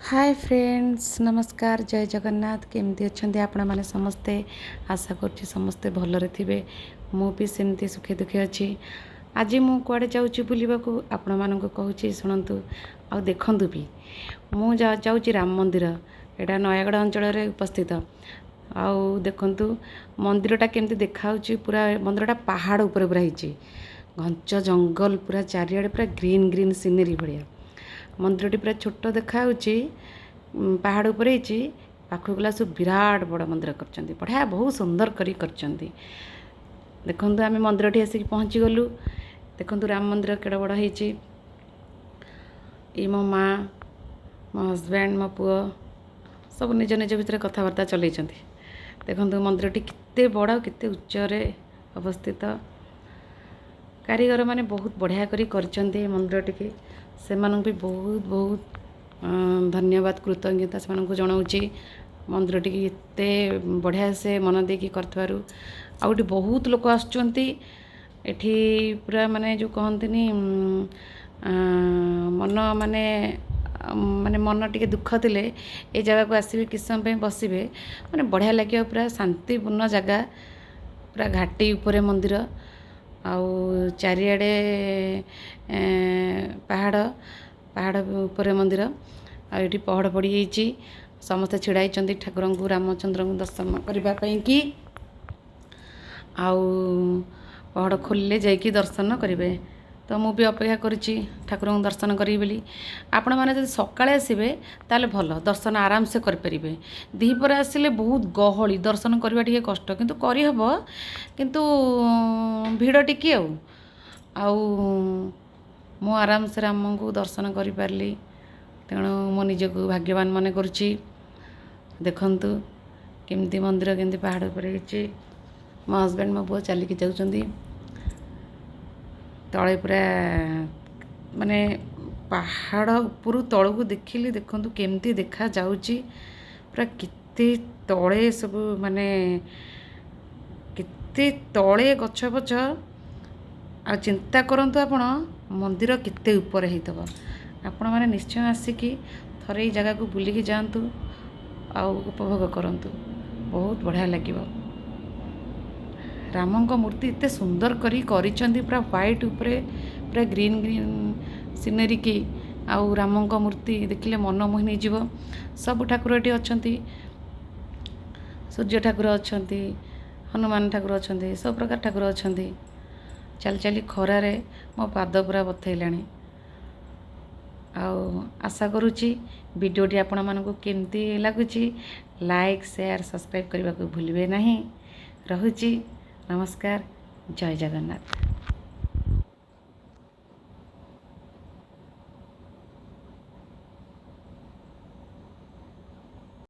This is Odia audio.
ହାଏ ଫ୍ରେଣ୍ଡସ୍, ନମସ୍କାର, ଜୟ ଜଗନ୍ନାଥ। କେମିତି ଅଛନ୍ତି ଆପଣମାନେ ସମସ୍ତେ? ଆଶା କରୁଛି ସମସ୍ତେ ଭଲରେ ଥିବେ। ମୁଁ ବି ସେମିତି ସୁଖେ ଦୁଃଖେ ଅଛି। ଆଜି ମୁଁ କୁଆଡ଼େ ଯାଉଛି ବୁଲିବାକୁ, ଆପଣମାନଙ୍କୁ କହୁଛି, ଶୁଣନ୍ତୁ ଆଉ ଦେଖନ୍ତୁ ବି। ମୁଁ ଯାଉଛି ରାମ ମନ୍ଦିର। ଏଇଟା ନୟାଗଡ଼ ଅଞ୍ଚଳରେ ଉପସ୍ଥିତ। ଆଉ ଦେଖନ୍ତୁ ମନ୍ଦିରଟା କେମିତି ଦେଖାହେଉଛି। ପୁରା ମନ୍ଦିରଟା ପାହାଡ଼ ଉପରେ ପୁରା ହେଇଛି। ଘଞ୍ଚ ଜଙ୍ଗଲ ପୁରା ଚାରିଆଡ଼େ, ପୁରା ଗ୍ରୀନ୍ ଗ୍ରୀନ୍ ସିନେରୀ ଭଳିଆ। ମନ୍ଦିରଟି ପୁରା ଛୋଟ ଦେଖାହେଉଛି, ପାହାଡ଼ ଉପରେ ହେଇଛି। ପାଖକୁ ଗଲା ସବୁ ବିରାଟ ବଡ଼ ମନ୍ଦିର କରିଛନ୍ତି। ବଢ଼ିଆ, ବହୁତ ସୁନ୍ଦର କରି କରିଛନ୍ତି। ଦେଖନ୍ତୁ, ଆମେ ମନ୍ଦିରଠି ଆସିକି ପହଞ୍ଚିଗଲୁ। ଦେଖନ୍ତୁ ରାମ ମନ୍ଦିର କେଡ଼େ ବଡ଼ ହେଇଛି। ଏଇ ମୋ ମା, ମୋ ହଜବ୍ୟାଣ୍ଡ, ମୋ ପୁଅ ସବୁ ନିଜ ନିଜ ଭିତରେ କଥାବାର୍ତ୍ତା ଚଲେଇଛନ୍ତି। ଦେଖନ୍ତୁ ମନ୍ଦିରଟି କେତେ ବଡ଼, କେତେ ଉଚ୍ଚରେ ଅବସ୍ଥିତ। କାରିଗରମାନେ ବହୁତ ବଢ଼ିଆ କରି କରିଛନ୍ତି ଏ ମନ୍ଦିରଟିକି। ସେମାନଙ୍କୁ ବି ବହୁତ ବହୁତ ଧନ୍ୟବାଦ, କୃତଜ୍ଞତା ସେମାନଙ୍କୁ ଜଣାଉଛି, ମନ୍ଦିରଟିକି ଏତେ ବଢ଼ିଆ ସେ ମନ ଦେଇକି କରିଥିବାରୁ। ଆଉ ଏଠି ବହୁତ ଲୋକ ଆସୁଛନ୍ତି। ଏଠି ପୁରା ମାନେ ଯେଉଁ କହନ୍ତିନି, ମନ ମାନେ ମାନେ ମନ ଟିକେ ଦୁଃଖ ଥିଲେ ଏ ଜାଗାକୁ ଆସିବେ, କିଛି ସମୟ ପାଇଁ ବସିବେ, ମାନେ ବଢ଼ିଆ ଲାଗିବ। ପୁରା ଶାନ୍ତିପୂର୍ଣ୍ଣ ଜାଗା, ପୁରା ଘାଟି ଉପରେ ମନ୍ଦିର ଆଉ ଚାରିଆଡ଼େ ପାହାଡ଼, ପାହାଡ଼ ଉପରେ ମନ୍ଦିର। ଆଉ ଏଠି ପହଡ଼ ପଡ଼ିଯାଇଛି। ସମସ୍ତେ ଛିଡ଼ା ହେଇଛନ୍ତି ଠାକୁରଙ୍କୁ, ରାମଚନ୍ଦ୍ରଙ୍କୁ ଦର୍ଶନ କରିବା ପାଇଁକି। ଆଉ ପହଡ଼ ଖୋଲିଲେ ଯାଇକି ଦର୍ଶନ କରିବେ। ତ ମୁଁ ବି ଅପେକ୍ଷା କରିଛି ଠାକୁରଙ୍କୁ ଦର୍ଶନ କରିବି ବୋଲି। ଆପଣମାନେ ଯଦି ସକାଳେ ଆସିବେ, ତାହେଲେ ଭଲ ଦର୍ଶନ ଆରାମସେ କରିପାରିବେ। ଦ୍ୱିପହରେ ଆସିଲେ ବହୁତ ଗହଳି, ଦର୍ଶନ କରିବା ଟିକେ କଷ୍ଟ। କିନ୍ତୁ କରିହେବ, କିନ୍ତୁ ଭିଡ଼ ଟିକେ। ଆଉ ମୁଁ ଆରାମସେ ରାମଙ୍କୁ ଦର୍ଶନ କରିପାରିଲି, ତେଣୁ ମୁଁ ନିଜକୁ ଭାଗ୍ୟବାନ ମନେ କରୁଛି। ଦେଖନ୍ତୁ କେମିତି ମନ୍ଦିର, କେମିତି ପାହାଡ଼ ଉପରେ ହେଇଛି। ମୋ ହଜବେଣ୍ଡ, ମୋ ପୁଅ ଚାଲିକି ଯାଉଛନ୍ତି ତଳେ। ପୁରା ମାନେ ପାହାଡ଼ ଉପରୁ ତଳକୁ ଦେଖିଲି, ଦେଖନ୍ତୁ କେମିତି ଦେଖାଯାଉଛି। ପୁରା କେତେ ତଳେ ସବୁ, ମାନେ କେତେ ତଳେ ଗଛ ଫଛ। ଆଉ ଚିନ୍ତା କରନ୍ତୁ ଆପଣ, ମନ୍ଦିର କେତେ ଉପରେ ହେଇଥିବ। ଆପଣମାନେ ନିଶ୍ଚୟ ଆସିକି ଥରେ ଏଇ ଜାଗାକୁ ବୁଲିକି ଯାଆନ୍ତୁ ଆଉ ଉପଭୋଗ କରନ୍ତୁ, ବହୁତ ବଢ଼ିଆ ଲାଗିବ। ରାମଙ୍କ ମୂର୍ତ୍ତି ଏତେ ସୁନ୍ଦର କରି କରିଛନ୍ତି, ପୁରା ହ୍ୱାଇଟ୍ ଉପରେ ପୁରା ଗ୍ରୀନ୍ ଗ୍ରୀନ୍ ସିନେରୀ କି। ଆଉ ରାମଙ୍କ ମୂର୍ତ୍ତି ଦେଖିଲେ ମନ ମୋହି ନେଇଯିବ। ସବୁ ଠାକୁର ଏଠି ଅଛନ୍ତି। ସୂର୍ଯ୍ୟ ଠାକୁର ଅଛନ୍ତି, ହନୁମାନ ଠାକୁର ଅଛନ୍ତି, ସବୁ ପ୍ରକାର ଠାକୁର ଅଛନ୍ତି। ଚାଲି ଚାଲି ଖରାରେ ମୋ ପାଦ ପୁରା ବଥେଇଲାଣି। ଆଉ ଆଶା କରୁଛି ଭିଡ଼ିଓଟି ଆପଣମାନଙ୍କୁ କେମିତି ଲାଗୁଛି, ଲାଇକ୍, ସେୟାର, ସବସ୍କ୍ରାଇବ୍ କରିବାକୁ ଭୁଲିବେ ନାହିଁ। ରହୁଛି, ନମସ୍କାର, ଜୟ ଜଗନ୍ନାଥ।